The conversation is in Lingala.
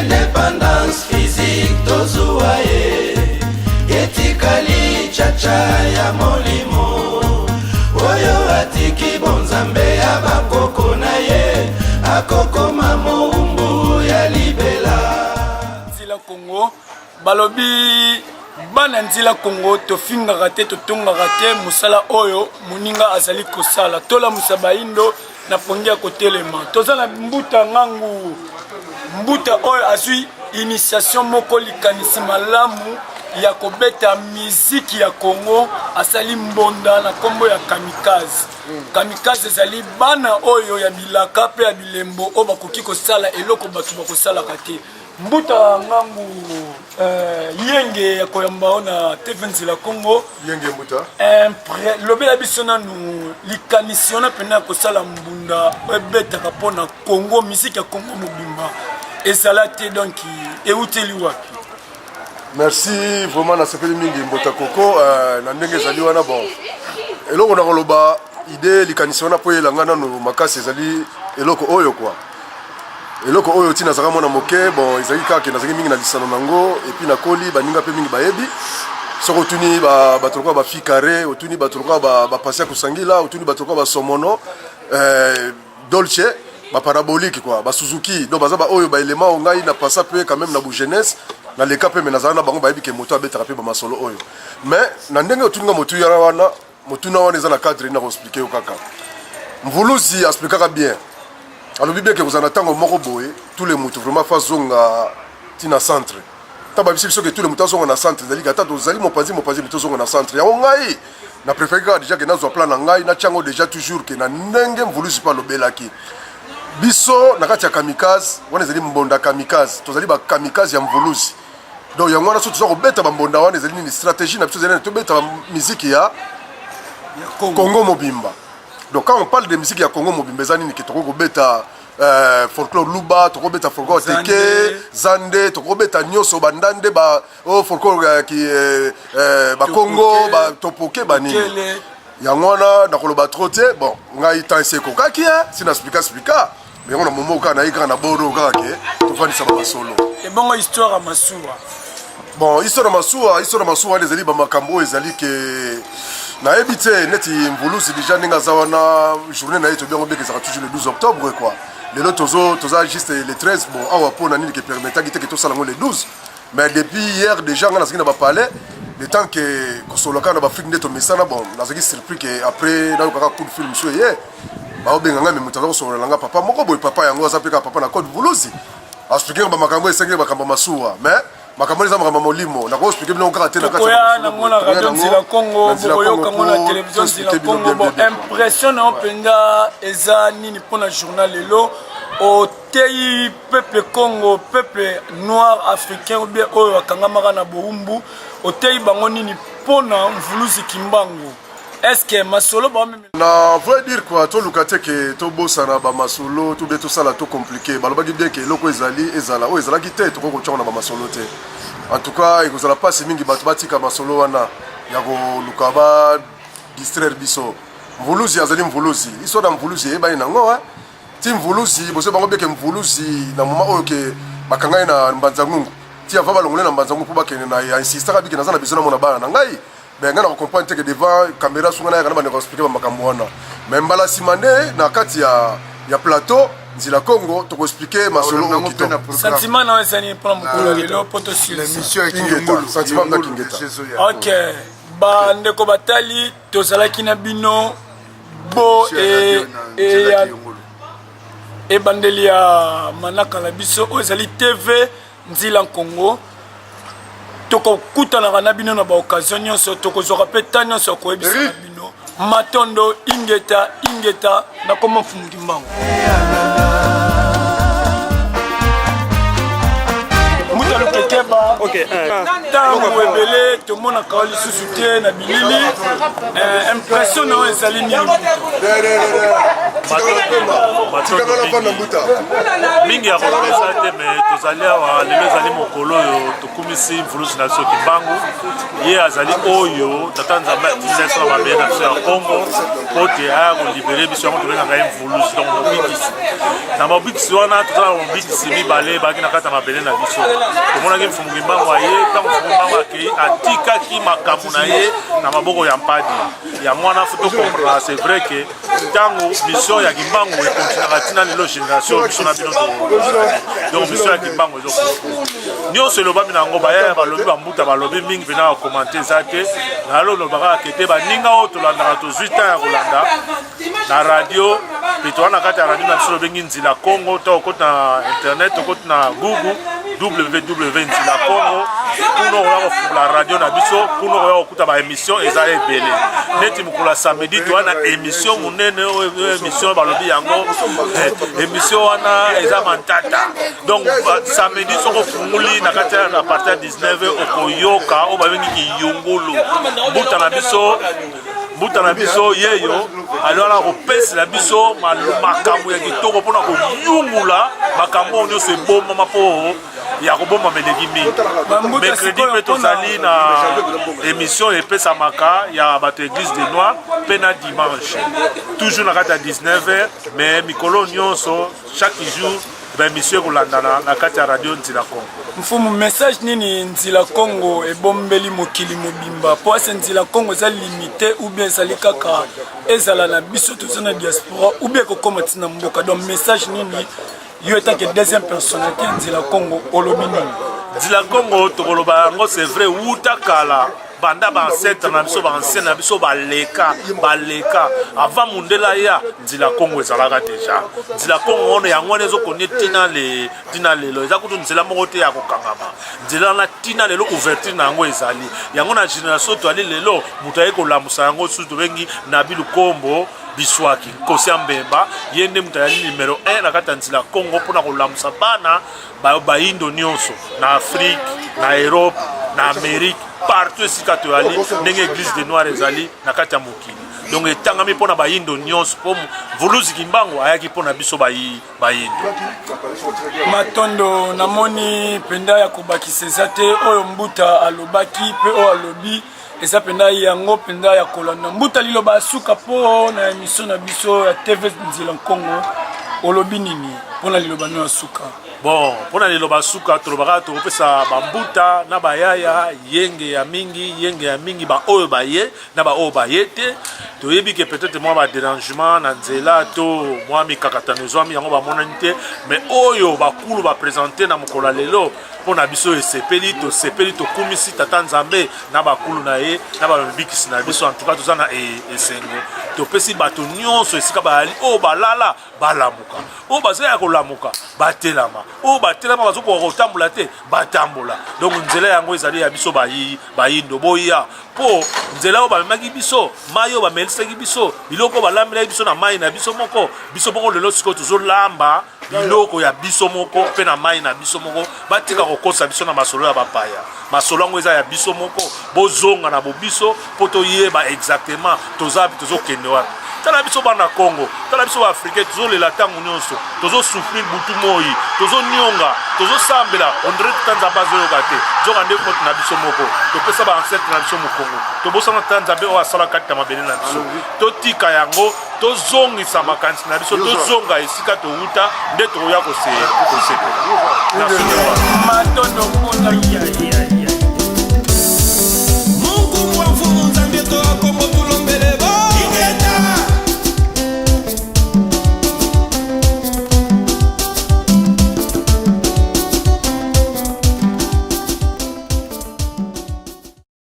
Independance physique tozuwa ye, etikali chacha ya molimo oyo atiki bonzambe ya bakoko na ye, akokoma mowumbu ya libela. Nzila Congo balobi bana Nzila Congo, tofingaka te, totongaka te mosala oyo moninga azali kosala. Tolamusa bayindo na pongi ya kotelema. Toza na Mbuta Ngangu, Mbuta oyo azwi initiation moko, likanisi malamu ya kobeta miziki ya Congo. Asali mbonda na nkombo ya Kamikaze. Kamikaze ezali bana oyo ya bilaka mpe ya bilembo oyo bakoki kosala eloko bato bakosalaka te. Mbuta Ngangu, yenge ya koyamba o na TV Nzila Congo. Yenge Mbuta. Lobela biso nanu likanisi wana mpena ya kosala mbunda oyo ebetaka mpona Congo, misiki ya Congo mobimba ezala te, donc euteli wapi? Merci vraiment, nasepeli mingi, Mbota Koko, na ndenge ezali wana. Bon, eloko na koloba, idée, likanisi wana mpo eyelanga nano makasi ezali eloko oyo kua eloko oyo ntina nazalaka mwana moke. Bon, ezalaki kaka nazalaki mingi na lisano nango, et puis nakoli, baninga mpe mingi bayebi. Soki otuni bato lokola bafi carré, otuni bato lokola bapasi ya kosangila, otuni bato lokola basomono, dolce, baparabolique quoi, basuzuki, donc baza baoyo baelema oyo ngai na pasa mpe quand même na bojeunesse naleka mpe, me nazala na bango, bayebi ke moto abetaka mpe bamasolo oyo. Mais na ndenge otuni nga motu wana, motuna wana eza na cadre na koexpliquer yo kaka. Mvuluzi expliquaka bien, alobi bien ke kozala na ntango moko boye, tous les motu vraiment fa zonga ntina centre. Ntango babisi biso ke tous les motu azonga na centre, ezali ata tozali mopanzi mopanzi, me tozonga na centre. Yango ngai na préféré kaka déjà ke nazwa plan na ngai, natia yango déjà toujours ke na ndenge Mvuluzi mpe alobelaki biso na kati ya Kamikaze wana, ezali mbonda Kamikaze, tozali bakamikaze ya Mvuluzi. Donc yango wana, so toza kobeta bambonda wana, ezali nini? Stratégie na biso ezali nini? Tobeta miziki ya Congo mobimba. Donc quand on parle de musique ya Congo mobimba, eza nini? Ke tokoki kobeta folklore luba, tokobeta folklore teke, zande, tokobeta nyonso, bandande, ba oh, folklore ki bakongo, batopoke, banini. Yango wana nakoloba trop te. Bon, ngai temps esi ekokaki, si na explika explika yango na momo kaka naye kaka na boro kaka ke tofandisa bamasolo. Ebongo histoire ya masuwa? Bon, histoire ya masuwa, histoire ya masuwa wana ezali bamakambo oyo ezali ke nayebi te neti Mvuluzi déjà ndenge aza wana, journée na ye tobi yango beke ezalaka toujours le 12 octobre quoi. Lelo tozo toza juste le 13. Bon, awa mpo na nini ke permettaki te ke tosala yango le 12? Mais depuis hier déjà nga nazalaki na bapalais, le temps ke kosolola kaka na baafrike nde tomesana. Bon, nazalaki surpris ke après nayokaka coup de fil mosusu eye, baobenga ngai, me moto aza kosolola na nga, papa moko boye, papa yango aza mpe kaka papa na code Mvuluzi, aexpliquer nga bamakambo esengeli, makambo ya masuwa. Mais makambo wana eza makambo ya molimo, nakoexpliquer bino kaka te. Na tokoya nango na radio Nzila Congo, bokoyoka ngo na télévision Nzila Congo. Bon, impression na yo mpenza eza nini mpona journal lelo oteyi peuple Congo, peuple noir africain ou bien oyo akangamaka na bowumbu? Oteyi bango nini mpona Mvuluzi Kimbangu? Est ce que masolo bameme? Na vrai dire quoi, toluka te ke tobosana bamasolo to be tosala to compliqué. Balobaki bien ke eloko ezali ezala oyo ezalaki te, tokoki kotiango na bamasolo te. En tout cas ekozala mpasi mingi bato batika masolo wana ya koluka ba distraire biso. Mvuluzi azali Mvuluzi, histoire ya Mvuluzi eyebani nango ti Mvuluzi bozo bango beke. Mvuluzi na moment oyo ke bakanga ye na Mbanza Ngungu, ti ava balongole na Mbanza Ngungu mpo bakende na insistaka bike naza na besoin namona bana na ngai. Mais ngai na kocomprendre te ke devant caméra songa nayaka na bandeko expliquer bamakambo wana. Mais mbala nsima nde na kati ya plateau Nzila Congo tokoexpliquer masolo oyo kitoko. Sentiment na yo ezali mpona mokolo lelo mpo tosilisa? Sentiment na kingeta. Ok, bandeko batali, tozalaki na bino bo ebandeli ya manaka na biso oyo ezali TV Nzila Congo. Tokokutanaka na bino na baoccasion nyonso, tokozwaka mpe ta nyonso ya koyebisa na bino. Matondo, ingeta, ingeta. Nakoma Mfumu Kimbangu. Mbuta Lukekeba, ntango ebele tomonaka yo lisusu te na bilili. Impression na yo ezali nini? Mingi ya koloba eza te, me tozali awa lelo, ezali mokolo oyo tokumisi mvuluzi na biso Kimbangu. Ye azali oyo Tata Nzambe atinda biso na mabele na biso ya Kongo po te aya kolibere biso. Yango tobengaka ye mvuluzi, donc mobikisi. Na mobikisi wana, toza na mobikisi mibale baki na kati ya mabele na biso. Tomonaki Mfumu Kimbangu aye. Ntango Mfumu Kimbangu akei, atikaki makambo na ye na maboko ya mpadi. Yango wana faut tocomprendre, c'est vrai que ntango mission ya Kimbangu ekontinuaka ntina lelo, génération biso na bino, donc mission ya Kimbangu ezokontinue. Nyonso elobami na yango, bayaya balobi, bambuta balobi mingi mpena, bacommenter eza te. Naloloba kaka kete baninga oyo tolandaka, tozwi temps ya kolanda na radio mpe toza na kati ya radio na biso tobengi Nzila Congo. To okoti na internet, okoti na Google, www Nzila Congo, kuna okoya kofungola radio na biso, kuna okoya kokuta baémission eza ebele. Neti mokolo ya samedi, toza na émission monene oyo, émission balobi yango, émission wana eza mantata. Donc samedi, soki ofunguli na kati ya partir ya 19, okoyoka oyo babengi kiyungulu. Mbuta na biso, mbuta na biso yeyo ali wana kopesela biso makambo ya kitoko mpona koyungula makambo oyo nyonso ebombama, mpo ya kobombama eleki mingi. Mercredi mpe tozali na émission epesamaka ya bato Église de Noir, mpe na dimanche toujours na kati ya 19 heures. Mais mikolo nyonso, chaque jour, baémission ekolandana na kati ya radio Nzila Congo. Mfumu, message nini Nzila Congo ebombeli mokili mobimba? Mpo ase Nzila Congo eza limité ou bien ezali kaka ezala na biso toza na diaspora, ou bien ekokóma ntina mboka? Donc message nini yo, etake deuxième personnalité ya Nzila Congo, olobi nini? Nzila Congo, tokoloba yango, c'est vrai, wuta kala, banda baancêtre na biso, baancien na biso baleka baleka, avant mundele aya, Nzila Kongo ezalaka déjà. Nzila Kongo wana, yango wana ezokonie ntina le ntina lelo. Eza kutu nzela moko te ya kokangama. Nzela wana, ntina lelo, ouverture na yango ezali yango na génération toali lelo. Moto aye kolamusa yango susu, tobengi Nabi Lukombo Biswaki Nkosi ya Mbemba. Ye nde moto ayali numero 1 na kati ya Nzila Kongo mpona kolamusa bana bayindo nyonso na Afrique, na Europe, na Amérique, partout esika toyali, ndenge Église de Noir ezali na kati ya mokili. Donc etangami mpona bayindo nyonso, mpo Mvuluzi Kimbangu ayaki mpona biso bayindo. Matondo. Namoni mpenza ya kobakisa eza te. Oyo mbuta alobaki mpe oyo alobi eza mpenza yango mpenza ya kolanda. Mbuta, liloba ya suka mpo na émission na biso ya TV Nzela Nkongo, olobi nini mpona liloba no ya suka? Bon, mpona liloba suka, tolobaka tokopesa bambuta na bayaya yenge ya mingi, yenge ya mingi, baoyo baye na baoyo baye te. Toyebi ke peut-être mwa badérangement na nzela to mwa mikakatano ezwami, yango bamonani te. Mais oyo bakulu baprésente na mokolo ya lelo mpo na biso esepeli, tosepeli, tokumisi Tata Nzambe na bakulu na ye na bamibikisi na biso. En tout cas, toza na esengo. Topesi bato nyonso esika bayali, oyo balala balamuka, oyo baza ya kolamuka batelama, oyo batelama bazokoka kotambola te batambola. Donc nzela yango ezali ya biso bayindo. Boya, mpo nzela oyo bamemaki biso, mai oyo bamelisaki biso, biloko oyo balambelaki biso na mai na biso moko, biso moko lelo sikoyo tozolamba biloko ya biso moko mpe na mai na biso moko. Batika kokosa biso na masolo ya bapaya. Masolo yango eza ya biso moko. Bozonga na bobiso mpo toyeba exactement toza wapi, tozokende wapi. Tala biso bana Congo, tala biso baafricain, tozolela ntango nyonso, tozosouffrir butu moi, tozonionga, tozosambela, on dirait tata Nzambe azoyoka te. Nzoka nde faute na biso moko. Topesa baancêtre na biso mokongo, tobosana tata Nzambe oyo asala kati na mabele na biso. Totika yango, tozongisa makanisi na biso, tozonga esika towuta, nde tokoya kosepela na suki wana. Matondo mbuta.